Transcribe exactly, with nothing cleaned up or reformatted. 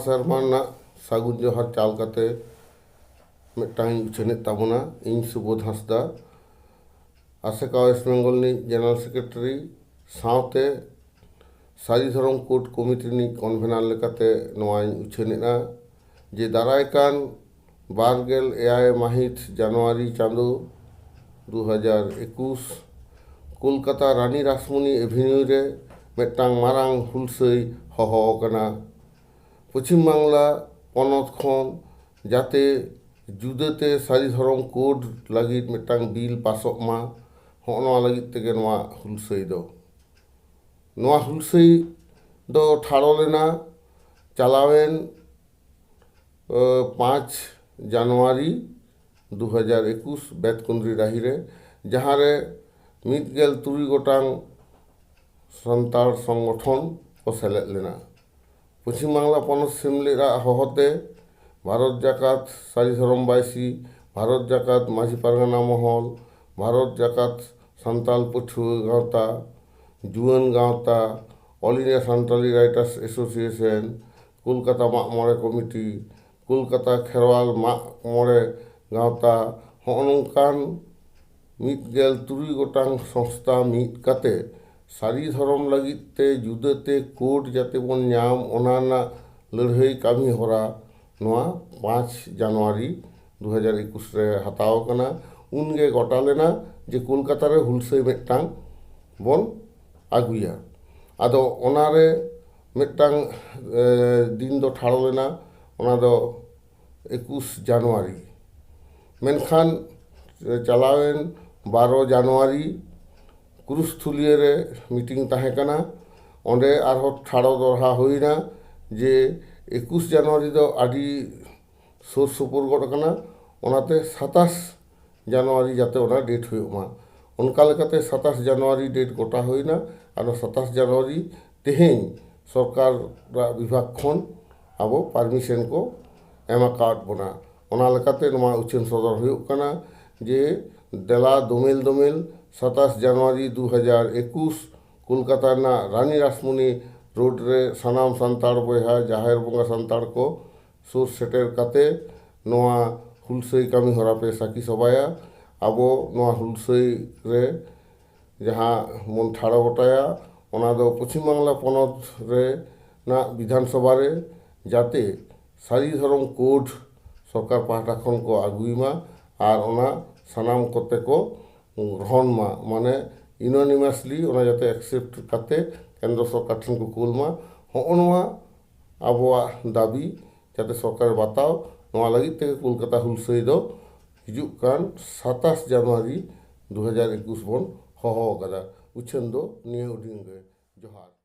ᱥᱮᱨᱢᱟ ᱨᱮᱱᱟᱜ ᱥᱟᱹᱜᱩᱱ ᱡᱚᱦᱟᱨ ᱪᱟᱞ ᱠᱟᱛᱮ ᱢᱤᱫᱴᱟᱝ ᱤᱧ ᱩᱪᱷᱟᱹᱱᱮᱫ ᱛᱟᱵᱚᱱᱟ᱾ ᱤᱧ ᱥᱩᱵᱳᱫᱷ ᱦᱟᱸᱥᱫᱟ, ᱟᱥᱮᱠᱟ ᱳᱭᱮᱥᱴ ᱵᱮᱝᱜᱚᱞ ᱨᱤᱱᱤᱡ ᱡᱮᱱᱟᱨᱮᱞ ᱥᱮᱠᱨᱮᱴᱟᱨᱤ ᱥᱟᱶᱛᱮ ᱥᱟᱹᱨᱤ ᱫᱷᱚᱨᱚᱢ ᱠᱳᱰ ᱠᱚᱢᱤᱴᱤ ᱨᱤᱱᱤᱡ ᱠᱚᱱᱵᱷᱮᱱᱟᱨ ᱞᱮᱠᱟᱛᱮ ᱱᱚᱣᱟᱧ ᱩᱪᱷᱟᱹᱱᱮᱫᱼᱟ ᱡᱮ ᱫᱟᱨᱟᱭ ᱠᱟᱱ ᱵᱟᱨ ᱜᱮᱞ ᱮᱭᱟᱭ ᱢᱟᱹᱦᱤᱛ ᱡᱟᱱᱩᱣᱟᱨᱤ ᱪᱟᱸᱫᱳ ᱫᱩ ᱦᱟᱡᱟᱨ ᱮᱠᱩᱥ ᱠᱳᱞᱠᱟᱛᱟ ᱨᱟᱱᱤ ᱨᱟᱥᱢᱚᱱᱤ ᱮᱵᱷᱮᱱᱤᱭᱩ ᱨᱮ ᱢᱤᱫᱴᱟᱝ ᱢᱟᱨᱟᱝ ᱦᱩᱞᱥᱟᱹᱭ ᱦᱚᱦᱚ ᱟᱠᱟᱱᱟ᱾ ᱯᱚᱪᱷᱤᱢ ᱵᱟᱝᱞᱟ ᱯᱚᱱᱚᱛ ᱠᱷᱚᱱ ᱡᱟᱛᱮ ᱡᱩᱫᱟᱹᱛᱮ ᱥᱟᱹᱨᱤ ᱫᱷᱚᱨᱚᱢ ᱠᱳᱰ ᱞᱟᱹᱜᱤᱫ ᱢᱤᱫᱴᱟᱝ ᱵᱤᱞ ᱯᱟᱥᱚᱜ ᱢᱟ, ᱦᱚᱸᱜᱼᱚ ᱱᱚᱣᱟ ᱞᱟᱹᱜᱤᱫ ᱛᱮᱜᱮ ᱱᱚᱣᱟ ᱦᱩᱞᱥᱟᱹᱭ ᱫᱚ᱾ ᱱᱚᱣᱟ ᱦᱩᱞᱥᱟᱹᱭ ᱫᱚ ᱴᱷᱟᱲᱚ ᱞᱮᱱᱟ ᱪᱟᱞᱟᱣᱮᱱ ᱯᱟᱸᱪ ᱡᱟᱱᱩᱣᱟᱨᱤ ᱫᱩ ᱦᱟᱡᱟᱨ ᱮᱠᱩᱥ ᱵᱮᱛᱠᱩᱸᱫᱽᱨᱤ ᱰᱟᱹᱦᱤ ᱨᱮ, ᱡᱟᱦᱟᱸ ᱨᱮ ᱢᱤᱫ ᱜᱮᱞ ᱛᱩᱨᱩᱭ ᱜᱚᱴᱟᱝ ᱥᱟᱱᱛᱟᱲ ᱥᱚᱝᱜᱚᱴᱷᱚᱱ ᱠᱚ ᱥᱮᱞᱮᱫ ᱞᱮᱱᱟ᱾ ᱯᱚᱪᱷᱤᱢ ᱵᱟᱝᱞᱟ ᱯᱚᱱᱚᱛ ᱥᱮᱢᱞᱮᱫ ᱟᱜ ᱦᱚᱦᱚᱛᱮ ᱵᱷᱟᱨᱚᱛ ᱡᱟᱠᱟᱛ ᱥᱟᱹᱨᱤ ᱫᱷᱚᱨᱚᱢ ᱵᱟᱭᱥᱤ, ᱵᱷᱟᱨᱚᱛ ᱡᱟᱠᱟᱛ ᱢᱟᱹᱡᱷᱤ ᱯᱟᱨᱜᱟᱱᱟ ᱢᱚᱦᱚᱞ, ᱵᱷᱟᱨᱚᱛ ᱡᱟᱠᱟᱛ ᱥᱟᱱᱛᱟᱲ ᱯᱟᱹᱴᱷᱩᱣᱟᱹ ᱜᱟᱶᱛᱟ, ᱡᱩᱣᱟᱹᱱ ᱜᱟᱶᱛᱟ, All India Santali Writers Association, Kolkata ᱢᱟᱜ ᱢᱚᱬᱮ ᱠᱚᱢᱤᱴᱤ, ᱠᱳᱞᱠᱟᱛᱟ ᱠᱷᱮᱨᱣᱟᱞ ᱢᱟᱜ ᱢᱚᱬᱮ ᱜᱟᱶᱛᱟ, ᱦᱚᱸᱜᱼᱚ ᱱᱚᱝᱠᱟᱱ ᱢᱤᱫ ᱜᱮᱞ ᱛᱩᱨᱩᱭ ᱜᱚᱴᱟᱝ ᱥᱚᱝᱥᱛᱷᱟ ᱢᱤᱫ ᱠᱟᱛᱮ ᱥᱟᱹᱨᱤ ᱫᱷᱚᱨᱚᱢ ᱞᱟᱹᱜᱤᱫ ᱛᱮ ᱡᱩᱫᱟᱹᱛᱮ ᱠᱳᱰ ᱡᱟᱛᱮ ᱵᱚᱱ ᱧᱟᱢ, ᱚᱱᱟ ᱨᱮᱱᱟᱜ ᱞᱟᱹᱲᱦᱟᱹᱭ ᱠᱟᱹᱢᱤ ᱦᱚᱨᱟ ᱱᱚᱣᱟ ᱯᱟᱸᱪ ᱡᱟᱱᱩᱣᱟᱨᱤ ᱫᱩ ᱦᱟᱡᱟᱨ ᱮᱠᱩᱥ ᱨᱮ ᱦᱟᱛᱟᱣ ᱟᱠᱟᱱᱟ᱾ ᱩᱱᱜᱮ ᱜᱚᱴᱟ ᱞᱮᱱᱟ ᱡᱮ ᱠᱳᱞᱠᱟᱛᱟ ᱨᱮ ᱦᱩᱞᱥᱟᱹᱭ ᱢᱤᱫᱴᱟᱝ ᱵᱚᱱ ᱟᱹᱜᱩᱭᱟ᱾ ᱟᱫᱚ ᱚᱱᱟᱨᱮ ᱢᱤᱫᱴᱟᱝ ᱮ, ᱫᱤᱱ ᱫᱚ ᱴᱷᱟᱲᱚ ᱞᱮᱱᱟ, ᱚᱱᱟ ᱫᱚ ᱮᱠᱩᱥ ᱡᱟᱱᱩᱣᱟᱨᱤ᱾ ᱢᱮᱱᱠᱷᱟᱱ ᱮ, ᱪᱟᱞᱟᱣᱮᱱ ᱵᱟᱨᱚ ᱡᱟᱱᱩᱣᱟᱨᱤ ᱠᱨᱩᱥᱛᱷᱩᱞᱤᱭᱟᱹ ᱨᱮ ᱢᱤᱴᱤᱝ ᱛᱟᱦᱮᱸ ᱠᱟᱱᱟ᱾ ᱚᱸᱰᱮ ᱟᱨᱦᱚᱸ ᱴᱷᱟᱲᱚ ᱫᱚᱲᱦᱟ ᱦᱩᱭᱱᱟ ᱡᱮ ᱮᱠᱩᱥ ᱡᱟᱱᱩᱣᱟᱨᱤ ᱫᱚ ᱟᱹᱰᱤ ᱥᱩᱨ ᱥᱩᱯᱩᱨ ᱜᱚᱫ ᱟᱠᱟᱱᱟ, ᱚᱱᱟᱛᱮ ᱥᱟᱛᱟᱥ ᱡᱟᱱᱩᱣᱟᱨᱤ ᱡᱟᱛᱮ ᱚᱱᱟ ᱰᱮᱴ ᱦᱩᱭᱩᱜ ᱢᱟ᱾ ᱚᱱᱠᱟ ᱞᱮᱠᱟᱛᱮ ᱥᱟᱛᱟᱥ ᱡᱟᱱᱩᱣᱟᱨᱤ ᱰᱮᱴ ᱜᱚᱴᱟ ᱦᱩᱭᱱᱟ᱾ ᱟᱨ ᱚᱱᱟ ᱥᱟᱛᱟᱥ ᱡᱟᱱᱩᱣᱟᱨᱤ ᱛᱮᱦᱮᱧ ᱥᱚᱨᱠᱟᱨᱟᱜ ᱵᱤᱵᱷᱟᱜᱽ ᱠᱷᱚᱱ ᱟᱵᱚ ᱯᱟᱨᱢᱤᱥᱚᱱ ᱠᱚ ᱮᱢ ᱟᱠᱟᱣᱟᱫ ᱵᱚᱱᱟ᱾ ᱚᱱᱟ ᱞᱮᱠᱟᱛᱮ ᱱᱚᱣᱟ ᱩᱪᱷᱟᱹᱱ ᱥᱚᱫᱚᱨ ᱦᱩᱭᱩᱜ ᱠᱟᱱᱟ ᱡᱮ ᱫᱮᱞᱟ ᱫᱳᱢᱮᱞ ᱫᱳᱢᱮᱞ ᱥᱟᱛᱟᱥ ᱡᱟᱱᱩᱣᱟᱨᱤ ᱫᱩ ᱦᱟᱡᱟᱨ ᱮᱠᱩᱥ ᱠᱳᱞᱠᱟᱛᱟ ᱨᱮᱱᱟᱜ ᱨᱟᱱᱤ ᱨᱟᱥᱢᱚᱱᱤ ᱨᱳᱰ ᱨᱮ ᱥᱟᱱᱟᱢ ᱥᱟᱱᱛᱟᱲ ᱵᱚᱭᱦᱟ, ᱡᱟᱦᱮᱨ ᱵᱚᱸᱜᱟ ᱥᱟᱱᱛᱟᱲ ᱠᱚ ᱥᱩᱨ ᱥᱮᱴᱮᱨ ᱠᱟᱛᱮ ᱱᱚᱣᱟ ᱦᱩᱞᱥᱟᱹᱭ ᱠᱟᱹᱢᱤ ᱦᱚᱨᱟ ᱯᱮ ᱥᱟᱹᱠᱷᱤ ᱥᱚᱵᱷᱟᱭᱟ᱾ ᱟᱵᱚ ᱱᱚᱣᱟ ᱦᱩᱞᱥᱟᱹᱭ ᱨᱮ ᱡᱟᱦᱟᱸ ᱵᱚᱱ ᱴᱷᱟᱲᱚ ᱜᱚᱴᱟᱭᱟ, ᱚᱱᱟ ᱫᱚ ᱯᱚᱪᱷᱤᱢ ᱵᱟᱝᱞᱟ ᱯᱚᱱᱚᱛ ᱨᱮᱱᱟᱜ ᱵᱤᱫᱷᱟᱱ ᱥᱚᱵᱷᱟ ᱨᱮ ᱡᱟᱛᱮ ᱥᱟᱹᱨᱤ ᱫᱷᱚᱨᱚᱢ ᱠᱳᱰ ᱥᱚᱨᱠᱟᱨ ᱯᱟᱦᱴᱟ ᱠᱷᱚᱱ ᱠᱚ ᱟᱹᱜᱩᱭ ᱢᱟ ᱟᱨ ᱚᱱᱟ ᱥᱟᱱᱟᱢ ᱠᱚᱛᱮ ᱠᱚ ᱜᱨᱚᱦᱚᱱ ᱢᱟ, ᱢᱟᱱᱮ unanimously ᱚᱱᱟ ᱡᱟᱛᱮ accept ᱠᱟᱛᱮ ᱠᱮᱱᱫᱨᱚ ᱥᱚᱨᱠᱟᱨ ᱴᱷᱮᱱ ᱠᱚ ᱠᱩᱞ ᱢᱟ᱾ ᱦᱚᱸᱜᱼᱚ ᱱᱚᱣᱟ ᱟᱵᱚᱣᱟᱜ ᱫᱟᱹᱵᱤ ᱡᱟᱛᱮ ᱥᱚᱨᱠᱟᱨᱮ ᱵᱟᱛᱟᱣ, ᱱᱚᱣᱟ ᱞᱟᱹᱜᱤᱫ ᱛᱮᱜᱮ ᱠᱳᱞᱠᱟᱛᱟ ᱦᱩᱞᱥᱟᱹᱭ ᱫᱚ ᱦᱤᱡᱩᱜ ᱠᱟᱱ ᱥᱟᱛᱟᱥ ᱡᱟᱱᱩᱣᱟᱨᱤ ᱫᱩ ᱦᱟᱡᱟᱨ ᱮᱠᱩᱥ ᱵᱚᱱ ᱦᱚᱦᱚ ᱟᱠᱟᱫᱟ᱾ ᱩᱪᱷᱟᱹᱱ ᱫᱚ ᱱᱤᱭᱟᱹ ᱩᱰᱤᱝ ᱜᱮ᱾ ᱡᱚᱦᱟᱨ᱾